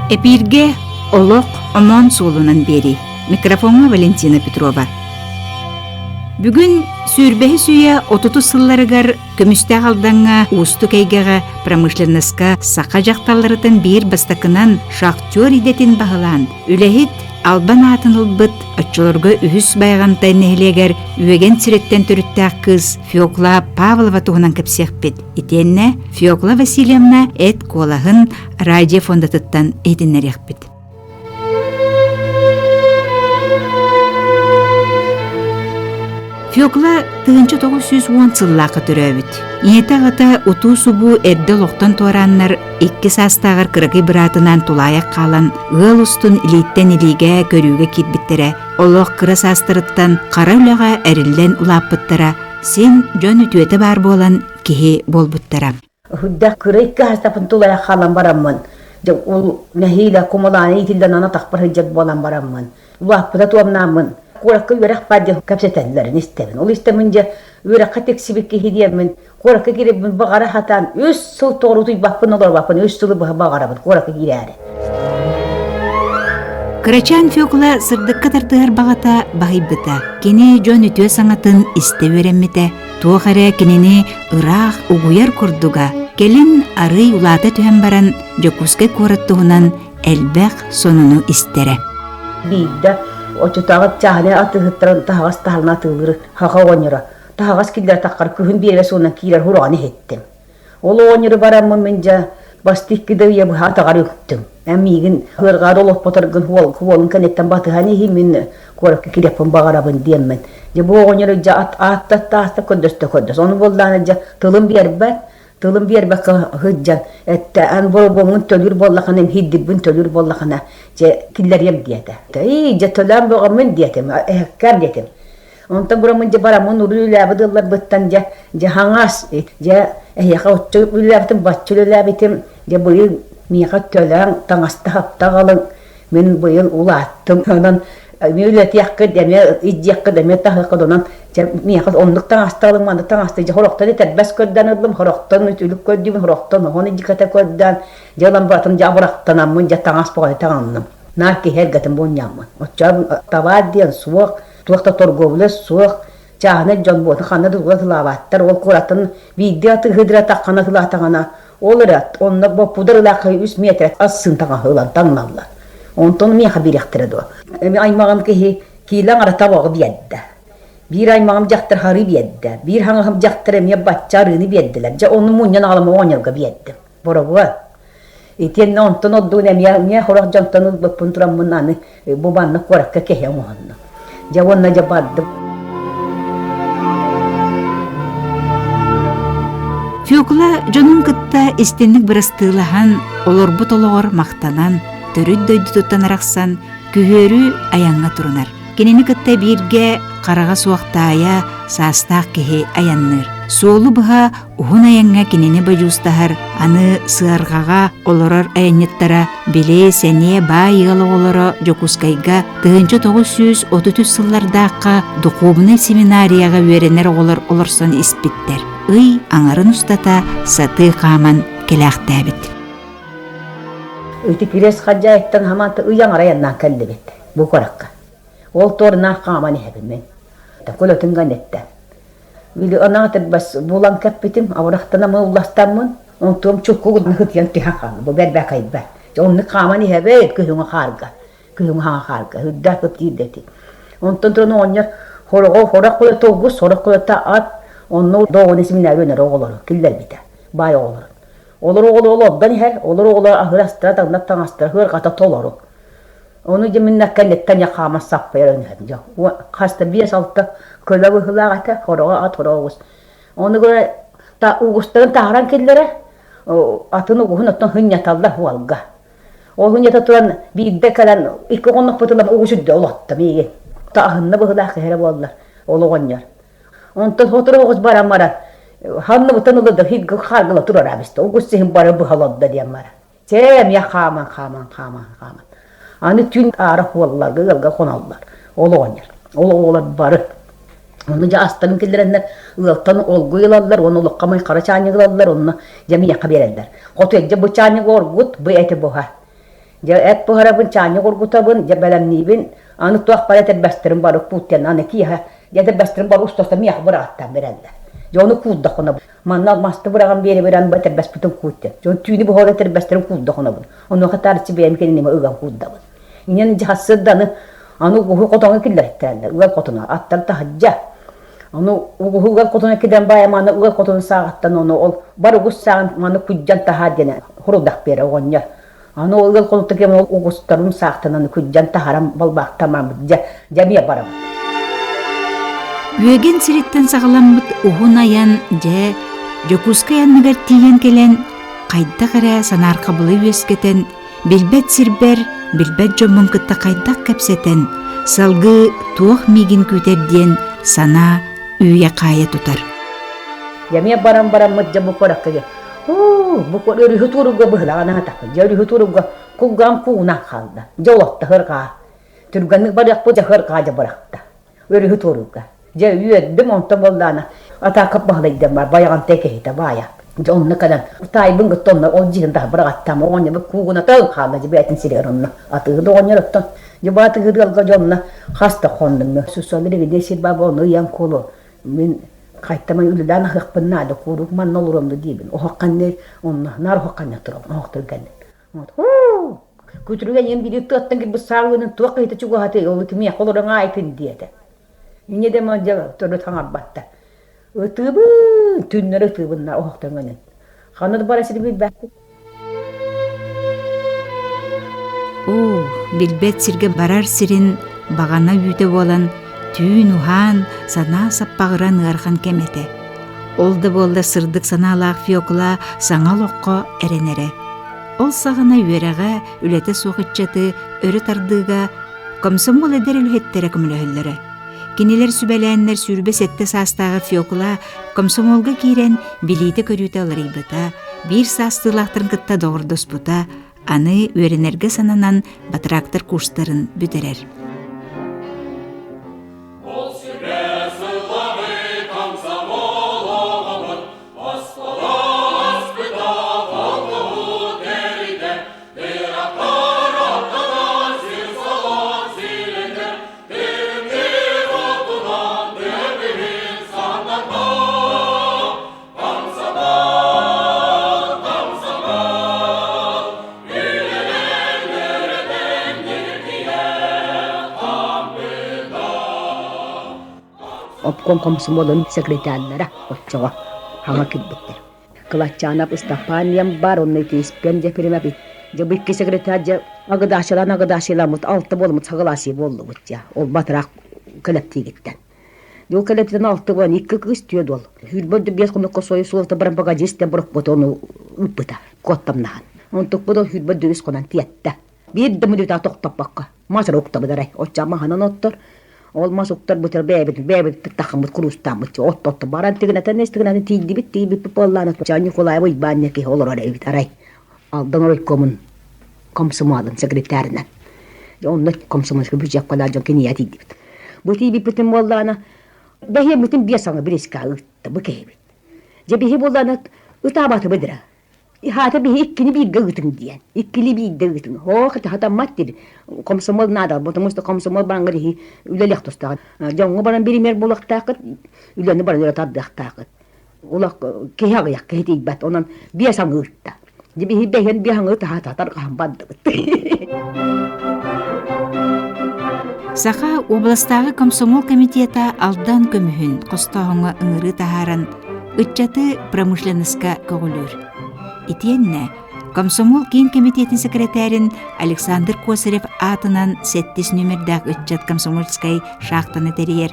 Эпииргэ олох омоон суолунан биэрии. Микрофоҥҥа Валентина Петрова. Бүгүн сүүрбэһис үйэ отутус сылларыгар Көмүстээх Алдаҥҥа уустук эйгэҕэ промышленноска саха дьахталларыттан биир бастакынан шахтер идэтин баһылаан, үлэһит албан аатын ылбыт оччолорго үһүс Байаҕантай нэһилиэгэр Үөгэн сириттэн төрүттээх кыыс Фекла Павлова туһунан кэпсиэхпит. Итиэннэ Фекла Васильевна эт куолаһын радио фондатыттан иһитиннэриэхпит. Фекла 1910 сыллаахха төрөөбүт. Ийэтэ-аҕата утуу-субуу эрдэ олохтон туорааннар икки саастааҕар кыракый быраатынаан тулаайах хаалан ыал устун илииттэн илиигэ көрүүгэ киирбиттэрэ. Олох кыра саастарыттан хара үлэҕэ эриллэн улааппыттара, син дьон үтүөтэ баар буолан киһи буолбуттара. Үрдэх кыра икки аһастапын тулайа хаалан бараммын, дьэ ол нэһиилэ кумалааны иитиллэн аны атахпар сылдьар буолан бараммын, улааппыта туомнааммын, куоракка үөрэх баар диэн кэпсэтэллэрин истэбин. Ол истэммин дьэ үөрэххэ тиксибит киһи диэммин, куоракка киирэрбин баҕара сатаан үс сыл тоҕо утуйбаппын олорбаппын, үс сылы быһа баҕарабын куоракка киирээри. Кырачаан Фекла сырдыкка тардыһар баҕата баһыйбыта. Кини дьон үтүө саҥатын истэ үөрэммитэ. Туох эрэ кинини ыраах угуйар курдуга, кэлин арыый улаата түһэн баран Дьокуускай куорат туһунан элбэх сонуну истэрэ. Биирдэ оччотооҕу чааһынай атыыһыттарын таһаҕас таһалын атыылыыр хаха оҕонньоро таһаҕас киллэрэ таххар күһүн биэрэбэ суонан киирэр хураҕаны иһиттим. Ол оҕонньору бараммын мин дьэ бастык да үйэ быһа атаҕар үктүм. Эн миигин ыарҕаары олохпоторгун уолун кэнниттэн батыһан иһин мин куоракка кириэппин баҕарабын диэммин. Дьэ бу оҕонньору дьэ аатта ааста көрдөстө көрдөс. Ону буоллаҕына дьэ тылын биэрбэт, тылын биэрбэккэ сылдьан эттэ эн боробуоҥҥун төлүүр буоллаххына иһирдирбин төлүүр буоллаххына дьэ киллэриэм диэтэ. Ии дьэ төлөөн бөҕөммүн диэтим, эһэккэм диэтим. Онтон бураммын дьэ бараммын уруу үлээбит ыалларбыттан дьэ дьэ хаҥас дьэ эһиэхэ оччо үлэлээбитим бачча үлэлээбитим дьэ быйыл миэхэ төлөөн таҥаста хапта аҕалыҥ мин быйыл улааттым онон эмиэ үлэтиэххит эмиэ илдьиэххит эмиэ таһыаххыт онон дьэ миэхэ оннук таҥаста ылыҥ маннык таҥаста дьэ хорохтон этэрбэс көрдөөн ыллым хорохтон үтүлүк көрдүүбүн хорохтон оһон илдьикэтэ көрдөөн дьэ ылан барытын дьэ абырахтанаммын дьэ таҥас бөҕөнү таҥынным наар киһи эргэтин мунньаммын оччо табаар диэн суох Туох да торговля суох, чааһынай дьон буолан ханна да тугу атылаабаттар. Ол куораттан биирдэ атыыһыдыра таххана атылаатаҕына, ол эрэ онно боппудар ылаахха үс миэтэрэ ас сыын таҥаһы ылан таҥналлар. Онтон миэхэ биэриэхтэрэ дуо? Эми аймаҕым киһи киилэ аҥара табаҕы биэрдэ. Биир аймаҕым дьахтар харыы биэрдэ. Биир хаҥаһым дьахтар эмиэ бачча арыыны биэрдилэр. Дьэ ону мунньан аҕалам оҕонньорго биэрдим. Боробуо. Итиэннэ онтон ордугун эмиэ эмиэ сорох дьонтон ылбыппын тураммын аны бу манна куоракка кэһэ оҥоһуннум. Дьэ уонна дьэ бардым. Фекла дьонун кытта истинник бырастыылаһан, олорбут олоҕор махтанан, төрүт дойдутуттан арахсан, күһүөрү айаҥҥа турунар. Кинини кытта бииргэ хараҕа суох таайа саастаах киһи айанныыр. Суолу быһа Уһун айаҥҥа кинини бодьуустаһар, аны сыарҕаҕа олорор айанньыттара били сэниэ баай ыал оҕолоро Дьокуускайга 1933 сыллардаахха духуобунай семинарияҕа үөрэнэр оҕолор олорсон испиттэр. Ый аҥарын устата сатыы хааман кэлээхтээбит. Ити Кириэс Хадьаайыттан хамаанта ый аҥара айаннаан кэллибит бу куоракка. Ол туорнаах хааман иһэбин мин. Көлөтүн гэнниттэн. Били анаатыр бас булан кэппитим, абырахтанаммын улластаммын, онтуом чукку ытыйан түһэн хаалла, бу бэрбээкэйбэр. Дьэ оннук хааман иһэбит күһүҥҥү хаарга, күһүҥҥү хаҥа хаарга, үрдээх ыт диир да ити. Онтон туран оҕонньор хороҕо хорох куйата угус, сорох куйата ат, онно доҕуна семинар үөнэр оҕолору киллэрбитэ, баай оҕолорун. Олор оҕолор олордон иһэр, олор оҕолор аһыыр астара, таҥнар таҥастара, ыарҕата толору. Ону дьэ мин кэнниттэн дьэ хаама саппайар өнүһэм дьэ. Хаста биэс-алта көлө быһыылаах этэ, хороҕо ат, хороҕо оҕус. Ону гына та угустарын таһааран киллэрэ, атын угуһун оттон хынньаталлар уолга. Ол хынньата туран биирдэ кэлэн икки оҕоннохпутунан угус үрдэ олотто миигин. Та аһынна быһыылаах киһи эрэ буоллар, ол оҕонньор. Онтон сотору оҕус баран баран, ханныбытын ыла да хааргыла турар абиста. Угус сиһин бары быһа олордо диэн баран. Чэ, эмиэ хааман, хааман, хааман, хааман. Аны түүн аара хуолларга ыалга хоноллор. Ол оҕонньор. Ол оҕолор бары. Ону дьэ астарын киллэрэннэр ыалтан олгуй ылаллар, уонна олоххо май хара чаанньык ылаллар, онно дьэ миэхэ биэрэллэр. Хоту дьэ бу чаанньык оргут, бу эти буһар. Дьэ эт буһарабын, чаанньык оргутабын, дьэ бэлэмниибин. Аны туох бары этэрбэстэрим бары кууттан аны киэһэ дьэ этэрбэстэрим бары устата миэхэ быраҕаттаан берэллэр. Дьэ ону куурдаххына манна масты быраҕан биэрэ-биэрэн бу этэрбэспитин кууттан. Дьон түүнү быһа этэрбэстэрин куурдаххынабын. Онуоха таарыччы бэйэм кинини ыган куурдабын. Инэн дьэ сарсыарданы аны угуһу хотоҥҥо киллэртээллэр, ыал хотуна, аттар таһырдьа. Ону угуһу ыал хотуна килэн баайа маны ыал хотунун сааҕыттан ону ол бар угус сааҕын маны куддьан таһаар диэн хурудах биэрэ оҕонньор. Аны ол ыал хотуттан кэм ол угустарын саахтан куддьан таһаран балбаахтамаммыт дьэ дьэ эмиэ барабыт. Үөгэн сириттэн саҕаламмыт уһун айан дьэ Дьокуускай анныгар тиийэн кэлэн хайдах эрэ санаархабылы үөскэтэн Билбэт сирбэр, билбэт дьоммун кытта хайдах кэпсэтэн, салгыы туох миигин күүтэр диэн санаа үүйэ-хаайа тутар. Эмиэ баран бараммыт дьэ бу куоракка дьэ уу бу өрүһү туоруга быһылаҕын аһатахпыт дьэ өрүһү туоруга кулгаам куугунаан хаалла дьэ олохто ыһырҕаа түргэнник барыахпыт дьэ ыһырҕаа дьэ бырахта өрүһү туорууга. Дьэ үөрдүм, онтон буоллаана атаакап баһылайдам бар, байаҕантай киһитэ баайа. Дьэ онно кэлэн таайбын кытта онно ол дьиһин таһа быраҕаттаам, оҕонньорбут куугунатан хаалла дьэ бэйэтин сиригэр онно. Атыыһыт оҕонньор оттон дьэ бу атыыһыт ыалга дьэ онно хас да хоннум. Сусалыр игиде сир баба ону ыйан кулу. Мин хайтамай үлэлээн аһыахпын наада, куруук манна олоруом да диибин. Оһох ханны онно наар оһох ханна турабын, оһохтор кэннин. Күтүрүгэн ийэм биир тыаттан кэлбит саалыгынан туох киһитэ чугаһатый, ол кимиэхэ олорон аайтын диэтэ. Инньэ да дьэ төрүт хаҥарбатта. Ытыыбын, түннэри ытыыбын оһохтон Ханна да бара сири билбэппит. Оо, билбэт сиргэ барар сирин баҕана үүтэ буолан, түүн уһаан, санаа саппаҕыран ыарахан кэм этэ. Ол да буоллар сырдык санаалаах Фекла саҥа олоххо эрэнэрэ. Ол саҕана үөрэҕэ, үлэтэ суох ыччаты өрө тардыыга комсомол эдэр үлэһиттэрэ көмөлөһөллөрө. Кинилэр сүбэлээннэр 27 саастааҕы Фекла комсомолга киирэн билиитэ-көрүүтэ уларыйбыта, биир саастыылаахтарын кытта доҕордоспута, аны үөрэнэргэ сананан батрактор курстарын бүтэрэр. Обком комсомолун секретарьлара оччоҕо хаҥа киирбиттэр. Кылаччаанап Ыстапаан баар, онно итииспэн дьэ Пиримэбит. Дьэ бу икки секретарь дьэ агыдаачылаан агыдаачыламмыт алта буоламмыт согласие буоллубут дьэ. Ол батыраах кэлэптиигиттэн. Дьол кэлэптиттэн алта буолан икки кыыс түөрт уол. Сүүрбэ биэс хонукка сойу суолта баран багажист борохпут ону ыыппыта куоттамнаһан. Онтукпут ол сүүрбэ дүрүс хонон тиэттэ. Биир да мүнүүтэ тохтоппокко. Мас эрэ уктабыт арай. Оччо маһынан оттор. Ол мас уктар бутар бэйэбит бэйэбит тахаммыт куруустааммыт от отто баран тигинэтэн истигинэтэн тиийдибит тиийбиппит буоллаана Ча Ньукулаева Уйбаанньа киһи олорор эбит арай Алдан оройкомун комсомолун секретарынан онно комсомольскай бюджеккалаах дьон кинигэ тиийдибит бу тиийбиппитин буоллаана бэһиэммитин биэс саҥа бириискэ ыытта бу киһибит дьэ биһи буоллаана ытаабатыбыт эрэ Хаата биһи иккини бииргэ ыытыҥ диэн. Иккили биирдэ ыытыҥ. Һоох хатаммат диир. Комсомол наада, потому что комсомол бараҥҥа иһи үлэлиэх тустаах. Дьоҥҥо баран биримиэр буолуохтааххыт, үлэни баран өрө тардыахтааххыт. Улах киһи аҕыйах, киһи тиийбэт. Онон биэс аҥы ыытта. Дьэ биһи бэһиэн биэс аҥы таһа тарҕаһан бардыбыт. Саха уобаластааҕы комсомол комитета Алдан көмүһүн хостооһуҥҥа ыҥырыы таһааран ыччаты промышленноска көҕүлүүр. Итиэннэ Комсомол киин кэмитиэтин сэкирэтээрин Александр Косарев аатынан сэттис нүөмэрдээх ыччат комсомольскай шахтаны тэрийэр.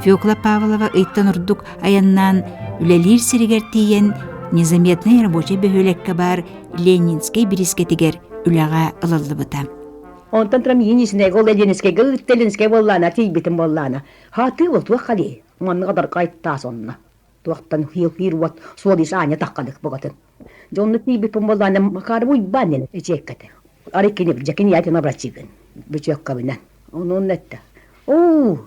Фекла Павлова ыйтан ордук айаннаан үлэлиир сиригэр тиийэн незаметнай рабочай бөһүөлэккэ баар Ленинскэй бириискэтигэр үлэҕэ ылыллыбыта. Онтон туран Ленинскэйгэ ол Ленинскэйгэ ыытта Ленинскэй буоллаана тиийбитим буоллаана. Хаатыы ол туох хали манныга даркай таас онно. Туохтан хиил уот суол ис аанньа таххалык богатын. Дьэ онно тиийбиппин буоллаана Макаров Уйбаан диэн ичиэккэтэ. Арай кини дьэ кини атын обрачигын бөчүөккэбинэн. Онон этте. Оо,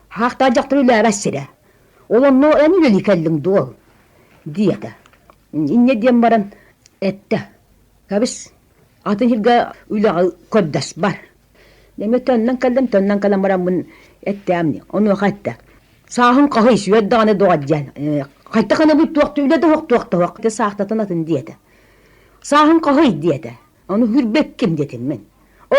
хаахтаах дьахтар үлээбэт сирэ. Ол онно эн үлэлии кэллиҥ дуол? диэтэ. Инньэ диэн баран эттэ. Кэбис. Атын сиргэ үлэҕэ көрдөс бар. Эмиэ төннөн кэллим, төннөн кэлэн бараммын эттээмни. Онуоха эттэ. Сааһын хаһый, сүөт даҕаны доҕор диэн. Хайдах гынабыт туох үлэ да суох, туох да суох. Саахтатын атын диэтэ. Сааһын хаһый диэтэ. Ону хүрбэккин диэтим мин.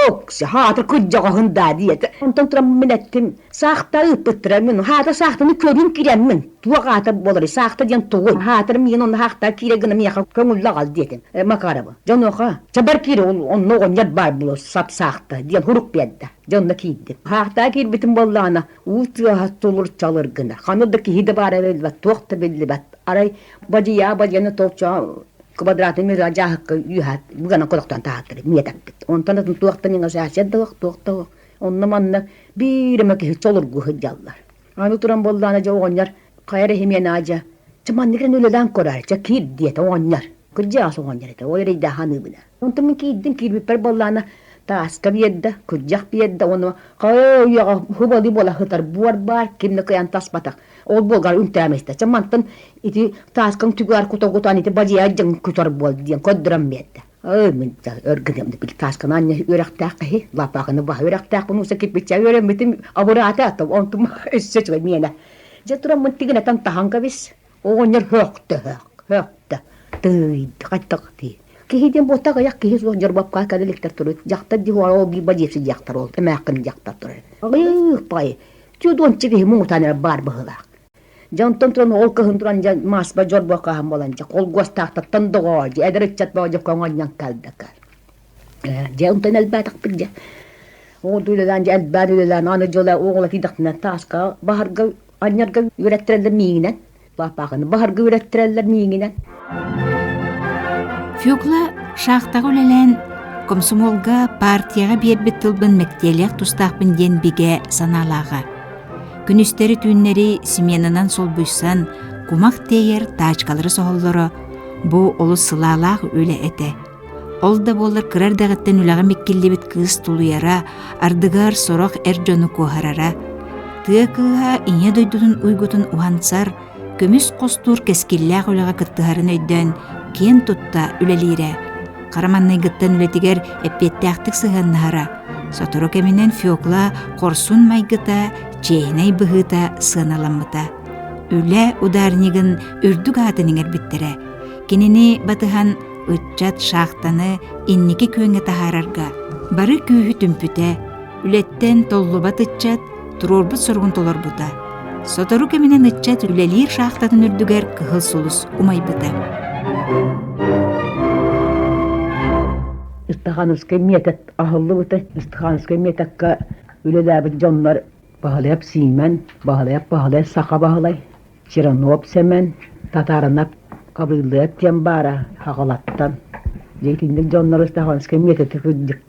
Окси, хаата кырдьаҕаһын даа диэтэ. Онтон туран мин эттим, саахта ыыппыттара мин, хаата саахтаны көрүн киирэммин, туох аата буоларый, саахта диэн тугуй, хаатар миин онно хаахта киирэ гына миэхэ көҥүллэ аҕал диэтим. Макарова, дьонуоха, чабар киирэ ол онно оҕонньор баар буолуо сап саахта диэн хурук биэрдэ. Дьэ онно киирдим. Хаахтаа киирбитим буоллаҕына, уу тыаһа тулур чалыр гына. Ханна да киһи да баара биллибэт, туох да биллибэт. Арай бадьыйаа бадьыйаны толчоо квадратный метр дьааһыкка үөһэ быганан котохтоон таһааттара миэтэппит. Онтон атын туохтан иҥэсээсиэн да суох, туох да суох. Онно манна биир эмэ киһи чолургу сылдьаллар. Аны туран буоллаҕына дьэ оҕонньор хайа эрэ иһимиэн аадьа чэ маннык эрэ үлэлээн көрөөр, чэ киир диэтэ оҕонньор. Кырдьаҕас оҕонньор этэ, ол эрэйдээх аныыбына. Онтон мин киирдим, киирбиппэр буоллаҕына тааска биэрдэ, күрдьэх биэрдэ уонна хайа үйэҕэ хубалыы буола сытар буор баар, ким да кыайан таспатах. Ол буолгар үнтээмэстэ. Чэ мантан ити тааскаҥ түгээр кута-кутаан ити бадьыйа дьаҥ күтэр буол диэн көрдөрөн биэрдэ. Ой, мин өр гыныам били таасканы анньа үөрэхтээх киһи, лапааканы баһа үөрэхтээхпин ууса кирпиччэ үөрэммитим абыраата, онтум өссө үчүгэй миэнэ. Дьэ тураммын тигинэтэн таһан кэбис. Оҕонньор һөөхтө һөөхтө тыый хайтах дии. Киһи диэн буотах айах киһи суох дьорбопка кэлэ иликтэр турар. Дьахтар дии ол биир бадьыыпсы дьахтар ол эмээххин дьахтар турар. Аҕыйах пай чудуонча киһи муҥутаан эрэ баар быһыылаах. Дьэ онтон туран ол кыһын туран дьэ мааспа дьорбоккааһын буолан дьэ холгуостаахтартан доҕоо дьэ эдэр ыччат бөҕө дьэ көҥөнньөн кэлбэккэ. Дьэ онтон элбээтэхпит дьэ. Оҕо үлэлээн дьэ элбээн үлэлээн аны дьола оҕола тиийдэхтинэ тааска баһарга Анньарга үөрэттэрэллэр миигинэн, лааппаахыны баһарга үөрэттэрэллэр миигинэн. Фекла шахтаҕа үлэлээн комсомолга партияҕа биэрбит тылбын мэктиэлиэх тустаахпын диэн бигэ санаалааҕа. Күнүстэри-түүннэри сменанан солбуйсан, кумах тиэйэр тачкалары соһоллоро бу олус сылаалаах үлэ этэ. Ол да буоллар кыра эрдэҕиттэн үлэҕэ миккиллибит кыыс тулуйара, ардыгар сорох эр дьону куоһарара. Тыа кыыһа ийэ дойдутун уйгутун уһансар, көмүс хостуур кэскиллээх үлэҕэ кыттыһарын өйдөөн киэн тутта үлэлиирэ. Хара маҥнайгыттан үлэтигэр эппиэттээхтик сыһыаннаһара. Сотору кэминэн Фекла хорсун майгыта, чиэһинэй быһыыта сыаналаммыта. Үлэ ударнигын үрдүк аатын иҥэрбиттэрэ. Кинини батыһан ыччат шахтаны инники күөҥҥэ таһаарарга бары күүһү түмпүтэ, үлэттэн толлубат ыччат туруорбут соругун толорбута. Сотору кэминэн ыччат үлэлиир шахтатын үрдүгэр кыһыл сулус умайбыта. Стахановскай метод аһыллыбыта. Стахановскай методка үлэлээбит дьоннор Баһылайап Сиимэн, Баһылайап Баһылай Саха Баһылай, Чернов Сэмэн, Татарынап Хабыыллыап диэн баара Хаҕалаттан. Дьэ итинник дьоннору Стахановскай методы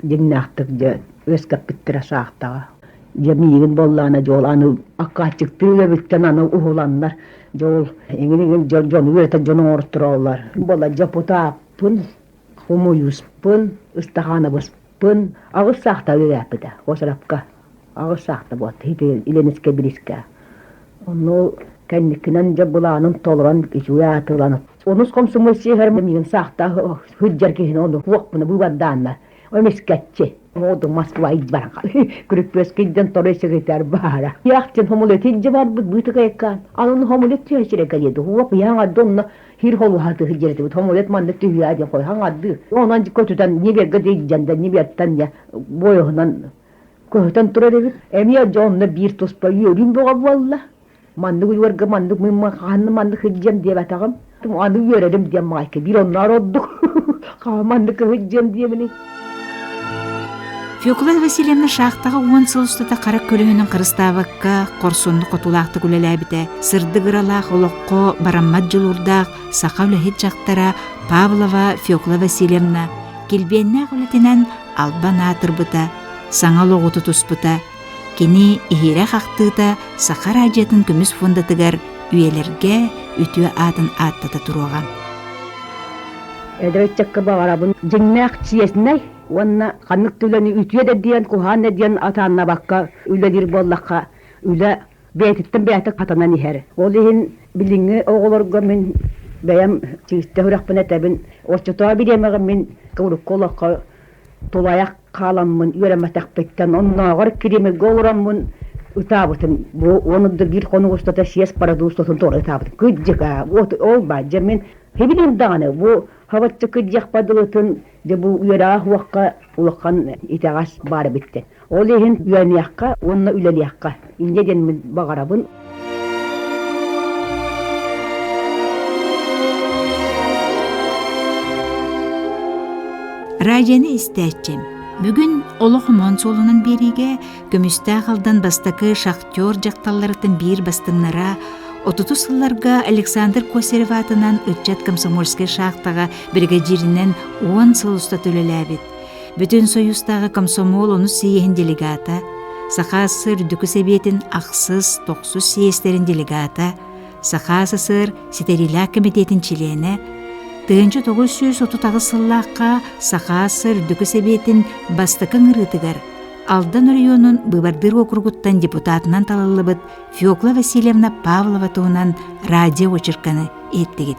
дьиҥнээхтик дьэ үөскэппиттэрэ шахтаҕа. Дьэ миигин буоллаҕына дьэ ол аны аккааччыктыы үлэбиттэн аны уһуланнар дьэ ол эҥин-эҥин дьону үөрэтэн дьон оҥортороллор. Буола дьопутааппын, хомуйуспун, ыстахаанабыспын аҕыс саахта үлэлээппитэ Косарапка. Аҕыс саахта буолта Ленинскэй бириискэ. Онно кэнникинэн дьэ былаанын толорон үчүгэй аатылан онус комсомол сиэһэр миигин саахта сылдьар киһини ону хуохпуна быыбардааннар эмискэччи Оду Москва баран Күрүппүөскэйдэн торо секретарь баара. Яхтин хомулет илдьэ барбыт быытыкайкаан. Анын хомулет түһэ кэлиэди. Хуоп яңа донна хир холуһаты хиджеретибит. Хомулет маннык түһүө диэн хой хаңарды. Онон көтүтэн неберге дейден небертен я бойоһунан Көһүтэн турар эбит. Эмиэ дьэ онно биир туспа үөрүүм бөҕө буолла. Маннык уйугарга маннык мин хаһан маннык сылдьыам диэбэтэҕим. Аны үөрэрим диэн маайка биир онноор ордук. Хаһан маннык сылдьыам диэмини. Фекла Васильевна шахтаҕа уон сыл устата хара көлөһүнүн харыстаабакка, хорсуннук хотуулаахтык үлэлээбитэ. Сырдык ыралаах олоххо бараммат дьулуурдаах саха үлэһит дьахтара Павлова Фекла Васильевна килбиэннээх үлэтинэн албан аатырбыта, саҥа олоҕу тутуспута. Кини иһирэх ахтыыта Саха радиотын көмүс фондатыгар үйэлэргэ үтүө аатын ааттата туруоҕа. Эдэр ыччакка баҕарабын дьиҥнээх чиэсинэй уонна ханнык да үлэни үтүө да диэн, куһаҕан да диэн атааннабакка үлэлиир буоллахха, үлэ бэйэтиттэн бэйэтэ хатанан иһэр. Ол иһин билиҥҥи оҕолорго мин бэйэм чыыстах үрэхпин этэбин. Оччотооҕу бириэмэҕэ мин урукку олоххо. Тулайах хааламмын үөрэммэтэхпиттэн оннооҕор Кремльгэ олороммун ытаабытым. Бу уонна биир хонук устата съезд парадустатын туора ытаабытым. Кыдьыга, вот ол баадьа мин хибилим даҕаны бу хабаччы кыдьыахпа дылытын дьэ бу үөрэҕэ уохха улахан итэҕэс баар эбиттэн. Ол иһин үөрэниэххэ уонна үлэлиэххэ. Инньэ диэн мин баҕарабын. Радионы истээччим. Бүгүн олох омоон суолунан биэриигэ көмүстээх Алдан бастакы шахтер дьахталларыттан биир бастыҥнара отутус сылларга Александр Косарев аатынан ыччат комсомольскай шахтаҕа биригэдьииринэн уон сыл устата үлэлээбит. Бүтүн Союзтааҕы комсомол онус съеһин делегата, Саха СССР Үрдүкү Сэбиэтин ахсыс, тохсус съезтэрин делегата, Саха СССР Ситэриилээх кэмитиэтин чилиэнэ, 1938 сыллаахха Саха СССР Үрдүкү Сэбиэтин бастакы ыҥырыытыгар Алдан оройуонун быыбардыыр уокуругуттан депутатынан талыллыбыт Фекла Васильевна Павлова туһунан радио очерканы иһиттигит.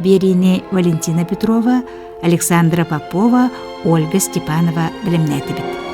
Биэриини Валентина Петрова, Александра Попова, Ольга Степанова бэлэмнээтибит.